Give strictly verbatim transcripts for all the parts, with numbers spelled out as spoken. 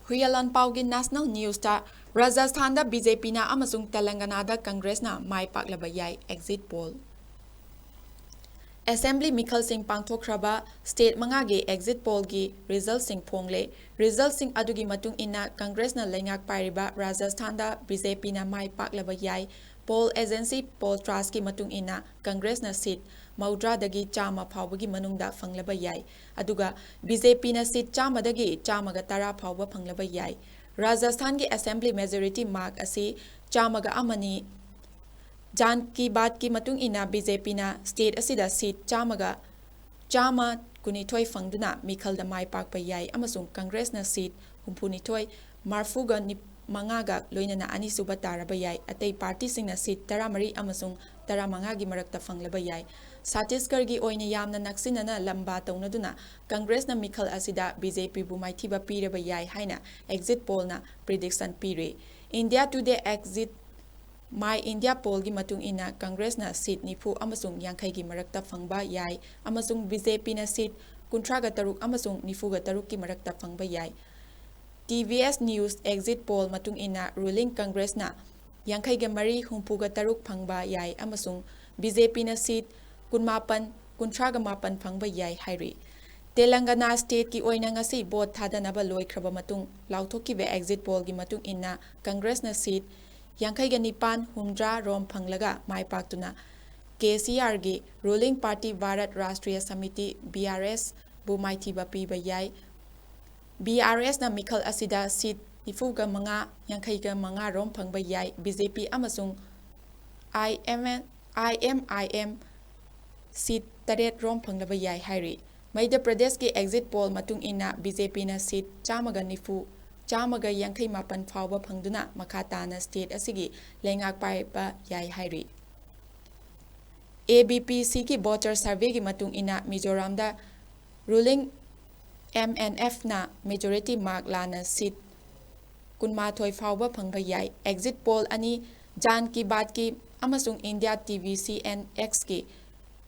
ꯍꯨꯏꯌꯥꯂꯥꯟ ꯄꯥꯎꯒꯤ National Newsꯇ, ꯔꯥꯖꯁꯊꯥꯟꯗ BJPꯅ ꯑꯃꯁꯨꯡ ꯇꯦꯂꯪꯒꯅꯥꯗ ꯀꯪꯒ꯭ꯔꯦꯁꯅ ꯃꯥꯏ ꯄꯥꯛꯂꯕ ꯌꯥꯏ, exit poll꯫ Assembly ꯃꯤꯈꯜꯁꯤꯡ ꯄꯥꯡꯊꯣꯛꯈ꯭ꯔꯕ state ꯃꯉꯥꯒꯤ exit pollꯒꯤ resultꯁꯤꯡ ꯐꯣꯡꯂꯦ꯫ Resultꯁꯤꯡ ꯑꯗꯨꯒꯤ ꯃꯇꯨꯡ ꯏꯟꯅ ꯀꯪꯒ꯭ꯔꯦꯁꯅ ꯂꯩꯉꯥꯛ ꯄꯥꯏꯔꯤꯕ ꯔꯥꯖꯁꯊꯥꯟꯗ BJPꯅ ꯃꯥꯏ ꯄꯥꯛꯂꯕ ꯌꯥꯏ꯫ Poll agency Polltrustꯀꯤ ꯃꯇꯨꯡ ꯏꯟꯅ ꯀꯪꯒ꯭ꯔꯦꯁꯅ seat ꯃꯧꯗ꯭ꯔꯥꯗꯒꯤ ꯆꯥꯝꯃ ꯐꯥꯎꯕꯒꯤ ꯃꯅꯨꯡꯗ ꯐꯪꯂꯕ ꯌꯥꯏ, ꯑꯗꯨꯒ BJPꯅ seat ꯆꯥꯝꯃꯗꯒꯤ ꯆꯥꯝꯃꯒ ꯇꯔꯥ ꯐꯥꯎꯕ ꯐꯪꯂꯕ ꯌꯥꯏ꯫ ꯔꯥꯖꯁꯊꯥꯟꯒꯤ assembly majority mark ꯑꯁꯤ ꯆꯥꯝꯃꯒ ꯑꯃꯅꯤ꯫ ꯖꯥꯟ ꯀꯤ ꯕꯥꯠꯀꯤ ꯃꯇꯨꯡ ꯏꯟꯅ BJPꯅ state ꯑꯁꯤꯗ seat ꯆꯥꯝꯃꯒ, ꯆꯥꯝꯃ ꯀꯨꯟꯅꯤꯊꯣꯏ ꯐꯪꯗꯨꯅ ꯃꯤꯈꯜꯗ ꯃꯥꯏ ꯄꯥꯛꯄ ꯌꯥꯏ ꯑꯃꯁꯨꯡ ꯀꯪꯒ꯭ꯔꯦꯁꯅ seat ꯍꯨꯝꯐꯨꯅꯤꯊꯣꯏ, ꯃꯔꯐꯨꯒ ꯅꯤꯞ-, ꯃꯉꯥꯒ ꯂꯣꯏꯅꯅ ꯑꯅꯤꯁꯨꯕ ꯇꯥꯔꯕ ꯌꯥꯏ꯫ ꯑꯇꯩ partyꯁꯤꯡꯅ seat ꯇꯔꯥꯃꯔꯤ ꯑꯃꯁꯨꯡ ꯇꯔꯥꯃꯉꯥꯒꯤ ꯃꯔꯛꯇ ꯐꯪꯂꯕ ꯌꯥꯏ꯫ ꯁꯠꯇꯤꯁꯒꯔꯒꯤ ꯑꯣꯏꯅ ꯌꯥꯝꯅ ꯅꯛꯁꯤꯟꯅꯅ ꯂꯝꯕꯥ ꯇꯧꯅꯗꯨꯅ ꯀꯪꯒ꯭ꯔꯦꯁꯅ ꯃꯤꯈꯜ ꯑꯁꯤꯗ BJPꯕꯨ ꯃꯥꯏꯊꯤꯕ ꯄꯤꯔꯕ ꯌꯥꯏ ꯍꯥꯏꯅ exit pollꯅ prediction ꯄꯤꯔꯤ꯫ India Today exit My India pollꯒꯤ ꯃꯇꯨꯡ ꯏꯟꯅ ꯀꯪꯒ꯭ꯔꯦꯁꯅ seat ꯅꯤꯐꯨ ꯑꯃꯁꯨꯡ ꯌꯥꯡꯈꯩꯒꯤ ꯃꯔꯛꯇ ꯐꯪꯕ ꯌꯥꯏ ꯑꯃꯁꯨꯡ BJPꯅ seat ꯀꯨꯟꯊ꯭ꯔꯥꯒ ꯇꯔꯨꯛ ꯑꯃꯁꯨꯡ ꯅꯤꯐꯨꯒ ꯇꯔꯨꯛꯀꯤ ꯃꯔꯛꯇ ꯐꯪꯕ ꯌꯥꯏ꯫ TVS News exit poll ꯃꯇꯨꯡ ꯏꯟꯅ ruling ꯀꯪꯒ꯭ꯔꯦꯁꯅ ꯌꯥꯡꯈꯩꯒ ꯃꯔꯤ, ꯍꯨꯝꯐꯨꯒ ꯇꯔꯨꯛ ꯐꯪꯕ ꯌꯥꯏ ꯑꯃꯁꯨꯡ BJPꯅ seat ꯀꯨꯟꯃꯥꯄꯟ, ꯀꯨꯟꯊ꯭ꯔꯥꯒ ꯃꯥꯄꯟ ꯐꯪꯕ ꯌꯥꯏ ꯍꯥꯏꯔꯤ꯫ ꯇꯦꯂꯪꯒꯅꯥ stateꯀꯤ ꯑꯣꯏꯅ ꯉꯁꯤ vote ꯊꯥꯗꯅꯕ ꯂꯣꯏꯈ꯭ꯔꯕ ꯃꯇꯨꯡ ꯂꯥꯎꯊꯣꯛꯈꯤꯕ exit pollꯒꯤ ꯃꯇꯨꯡ ꯏꯟꯅ ꯀꯪꯒ꯭ꯔꯦꯁꯅ seat ꯌꯥꯡꯈꯩꯒ ꯅꯤꯄꯥꯟ, ꯍꯨꯝꯗ꯭ꯔꯥ ꯔꯣꯝ ꯐꯪꯂꯒ ꯃꯥꯏ ꯄꯥꯛꯇꯨꯅ KCRꯒꯤ ruling party ꯚꯥꯔꯠ ꯔꯥꯁꯇ꯭ꯔꯤꯌ ꯁꯃꯤꯇꯤ, BRSꯕꯨ ꯃꯥꯏꯊꯤꯕ ꯄꯤꯕ ꯌꯥꯏ꯫ BRSꯅ ꯃꯤꯈꯜ ꯑꯁꯤꯗ seat ꯅꯤꯐꯨꯒ ꯃꯉꯥ, ꯌꯥꯡꯈꯩꯒ ꯃꯉꯥ ꯔꯣꯝ ꯐꯪꯕ ꯌꯥꯏ꯫ BJP ꯑꯃꯁꯨꯡ IM, IMIM seat ꯇꯔꯦꯠ ꯔꯣꯝ ꯐꯪꯂꯕ ꯌꯥꯏ ꯍꯥꯏꯔꯤ꯫ ꯃꯙ꯭ꯌ ꯄ꯭ꯔꯗꯦꯁꯀꯤ exit poll ꯃꯇꯨꯡ ꯏꯟꯅ BJPꯅ seat ꯆꯥꯝꯃꯒ ꯅꯤꯐꯨ, ꯆꯥꯝꯃꯒ ꯌꯥꯡꯈꯩ ꯃꯥꯄꯟ ꯐꯥꯎꯕ ꯐꯪꯗꯨꯅ ꯃꯈꯥ ꯇꯥꯅ state ꯑꯁꯤꯒꯤ ꯂꯩꯉꯥꯛ ꯄꯥꯏꯕ ꯌꯥꯏ ꯍꯥꯏꯔꯤ꯫ ABPCꯒꯤ voter surveyꯒꯤ ꯃꯇꯨꯡ ꯏꯟꯅ ꯃꯤꯖꯣꯔꯥꯝꯗ ruling MNFꯅ majority mark ꯂꯥꯟꯅ seat ꯀꯨꯟꯃꯥꯊꯣꯏ ꯐꯥꯎꯕ ꯐꯪꯕ ꯌꯥꯏ꯫ Exit poll ꯑꯅꯤ, ꯖꯥꯟ ꯀꯤ ꯕꯥꯠꯀꯤ ꯑꯃꯁꯨꯡ India TVCNXꯀꯤ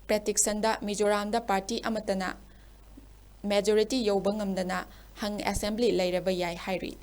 predictionꯗ ꯃꯤꯖꯣꯔꯥꯝꯗ party ꯑꯃꯠꯇꯅ majority ꯌꯧꯕ ꯉꯝꯗꯅ ꯍꯪ assembly ꯂꯩꯔꯕ ꯌꯥꯏ ꯍꯥꯏꯔꯤ꯫